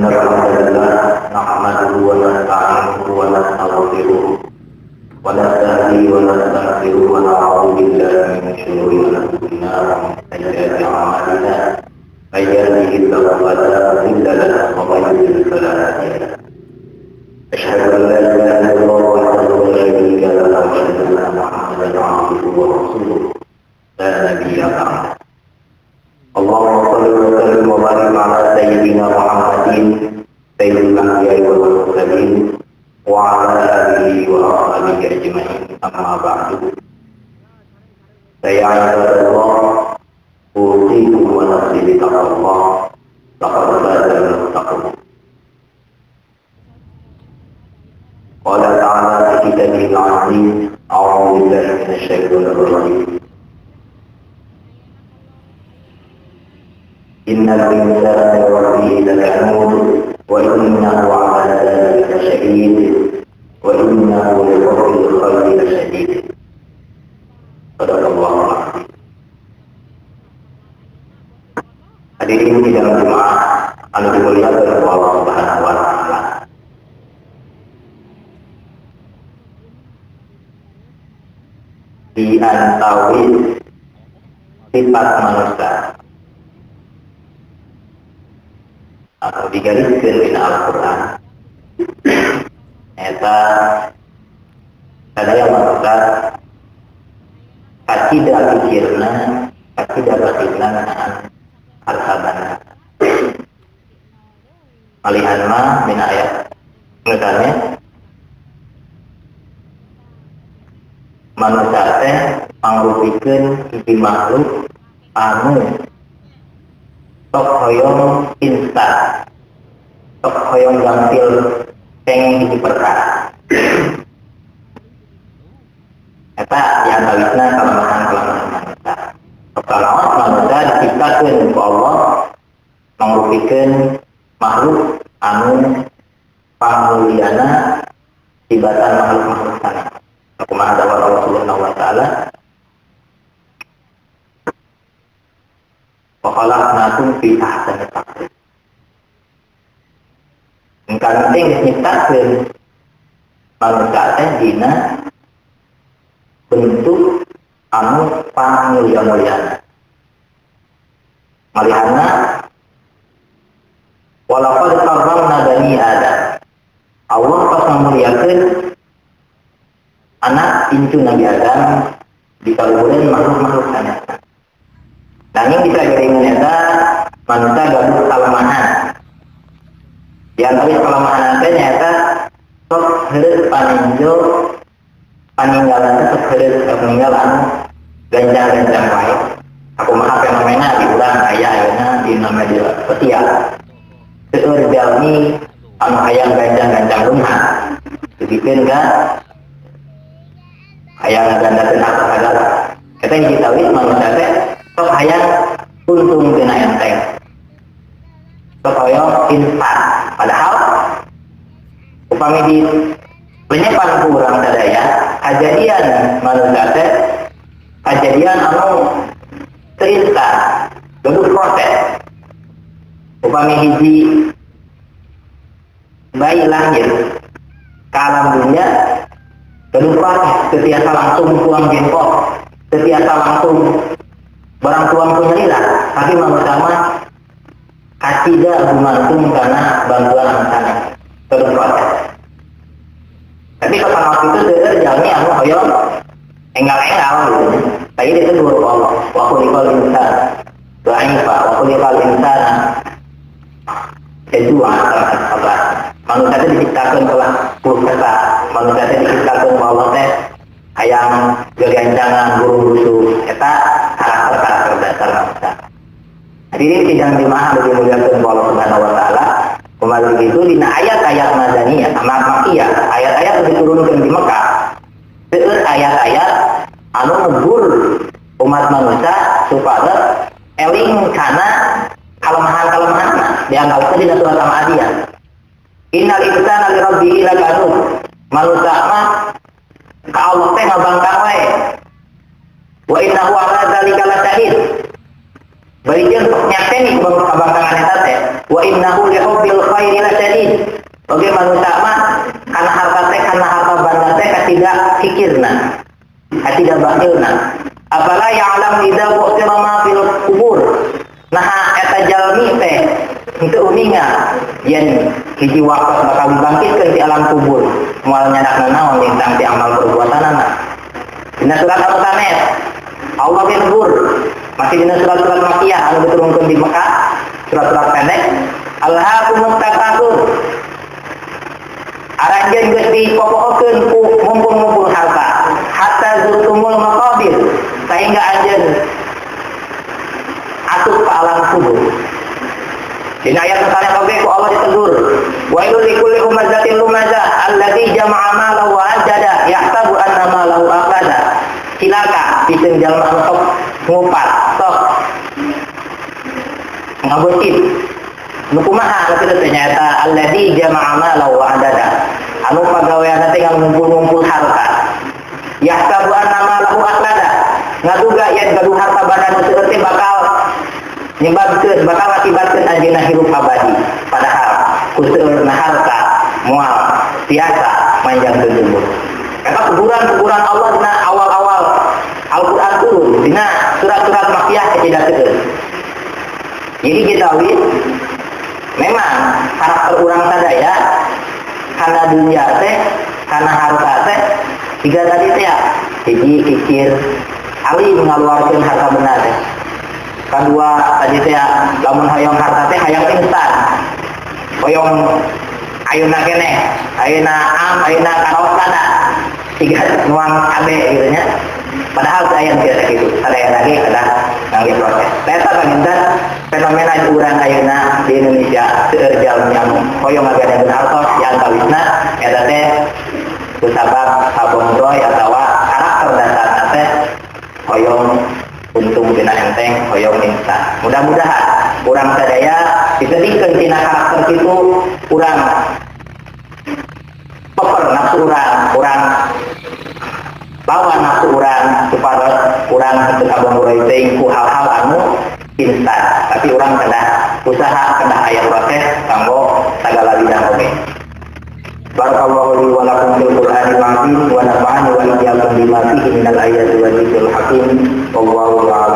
Innal hamdalillah nahmaduhu wa nasta'inuhu wa nastaghfiruh wa nastahdihi wa nastaghfiruh wa na'udzu billahi min shururi anfusina wa min sayyiati a'malina. May yahdihillahu fala mudilla lahu wa may yudlil fala hadiya lahu. Asyhadu an la ilaha illallah wahdahu la syarika lahu wa asyhadu anna Muhammadan 'abduhu wa rasuluh. La nabiyya ba'dahu. Allahumma shalli wa sallim wa barik ala sayyidina Muhammadin sayyidil anbiya'i wal mursalin wa ala alihi wa ashabihi ajma'in. Amma ba'du. Saya ibadallah, usikum wa nafsi bi taqwallah, laqad faza al-muttaqun. Qala ta'ala fi kitabihil 'azim, a'udzu billahi minasy syaithanir rajim. Innal insana li rabbihi lakanud wa innahu 'ala dzalika lasyahid wa innahu li hubbil khairi lasyadid. Sadaqallahu al-azim. Hadirin di dalam jemaah anu dimuliakan oleh Allah Subhanahu wa taala. Di antawis sifat manusia atau digariskan dina Al-Quran eta sadaya manusia kacida pikirna, kacida batinna ngeunaan harta-banda. Malihan mah dina ayat misalnya manusia teh pangrupikeun hiji makhluk anu sok hoyong instan, sok hoyong gampil pengeng hiji perkara. Eta diantawisna kalemahan-kalemahan manusia. Kalawan manusia diciptakeun ku Allah mangrupikeun makhluk anu pamuliana tibatan makhluk-makhluk sana. Kumaha dawuh Allah Subhanahu wa taala, wa khalaqnakum fi ahsani taqwim. Engkang teh nyiptakeun manusia teh dina bentuk anu pamulia-muliana. Malihana walaqad karramna bani Adam. Allah pas ngamuliakeun anak incu Nabi Adam dikaluhureun makhluk-makhluk sanes. Nanging bisa geuningan eta manusia gaduh kalemahan. Di antara kelemahan teh nyaeta sok heureut paninjo paninggalan teh sok heureut paninggal anu gancang-gancang wae. Kumaha fenomena di urang aya ayeuna dina media sosial. Seueur jalmi anu hayang gancang-gancang rumah. Dugikeun ka hayang ngagandakeun harta sagala. Eta hiji tawis manusia teh sok hayang untung tina enteng, sok hoyong instan. Padahal upami di lenyepan ku urang sadaya kajadian manusia teh kajadian anu teu instan, gaduh proses. Upami hiji bayi lahir ke alam dunia gaduh proses, teu tiasa langsung tuang jengkol, teu tiasa langsung barang tuang pun nyalira, tapi manusia mah kacida gumantung karena bantuan anak-anak terus proses. Tapi kapan waktu itu seueur jalmi anu hoyong enggal-enggal gitu. Tapi itu dulu Allah wa khuliqal insan dha'ifa wa khuliqal insana jazua apa. Manusia teh diciptakeun telah kursa, manusia teh diciptakeun ku Allah teh hayang gegancangan guru rusuh eta karakter-karakter dasar manusia. Hadirin sidang jemaah dimuliakan Allah Subhanahu wa taala. Kembali itu dina ayat-ayat madaniyah, makkiyah, ayat-ayat yang diturunkan di Mekah. Seueur ayat-ayat anu ngegur umat manusia supaya eling kana kalemahan-kalemahan di antaranya dina surat Al-Adiyat. Innal insana li rabbihi lakanud. Manusia mah ka Allah teh ngabangkang wae. Wa innahu ala dzalika lasyahid. Bari jeung sok nyakseni kabangkangan eta teh wa innahu li hubbil khairi lasyadid. Oge manusia mah kana harta teh kana harta banda teh katidak kikirna, katidak bakilna. Afala ya'lamu idza bu'thira ma fil kubur. Nah eta jalmi teh henteu uninga yen hiji waktu bakal dibangkitkeun di alam kubur moal nyandak naon lintang ti amal perbuatanana. Dina surat Al-Sanes Allah ge negur masih dina surat-surat Makkiyah anu diturunkeun di Mekah, surat-surat pendek. Alhaakumut takatsur. Aranjeun geus dipopohokeun ku ngumpul-ngumpul harta hatta zurtumul maqabir sehingga anjeun asup ke alam kubur. Dina ayat sanes oge ku Allah ditegur, wailul likulli humazatin lumazah allazi jama'a malahu wa ajada yahsabu anna malahu akhlada. Cilaka pikeun jalma anu sok ngupat, sok ngabeusit. Nu kumaha anu kitu teh nyaeta allazi jama'a malahu wa adada. Anu pagaweanna teh ngumpul-ngumpul harta. Yahsabu anna malahu akhlada. Ngaduga yen gaduh harta banda nu seueur teh bakal nyebabkeun, bakal akibatkeun anjeunna hirup abadi. Padahal ku seueurna harta moal tiasa manjangkeun umur. Eta kuburan-kuburan Allah dina awal-awal Al-Qur'an turun dina surat-surat Makkiyah tidak seueur. Jadi kita memang karakter urang sadaya karena dunia teh, karena harta teh, tiga tadi teh ya, hiji kikir ali mengeluarkan harta benar teh. Kedua tadi teh ya, lamun hoyong harta teh hayang instan. Hoyong ayeuna keneh, ayeuna am, ayeuna karaos kada. Tiga nuang abe gitu nya. Padahal saya tidak gitu. Sadaya lagi ada ngangge proses. Eta panginten fenomena urang ayeuna di Indonesia seueur jalmi anu hoyong ngagadeun artos di antawisna eta teh kusabab kabongroy atawa karakter dasarna teh hoyong untung dina enteng, hoyong instan. Mudah-mudahan urang sadaya disedihkeun tina karakter kitu, urang peper nafsu urang, urang lawan nafsu urang supaya urang teu kabongroy teuing ku hal-hal anu instan. Tapi urang kedah usaha, kedah aya proses kanggo sagala bidang oge. Barakallahu li wa lakum fil Qur'anil azim wa nafa'ani wa iyyakum bima fihi minal ayati wa dzikril hakim. Wallahu a'lam.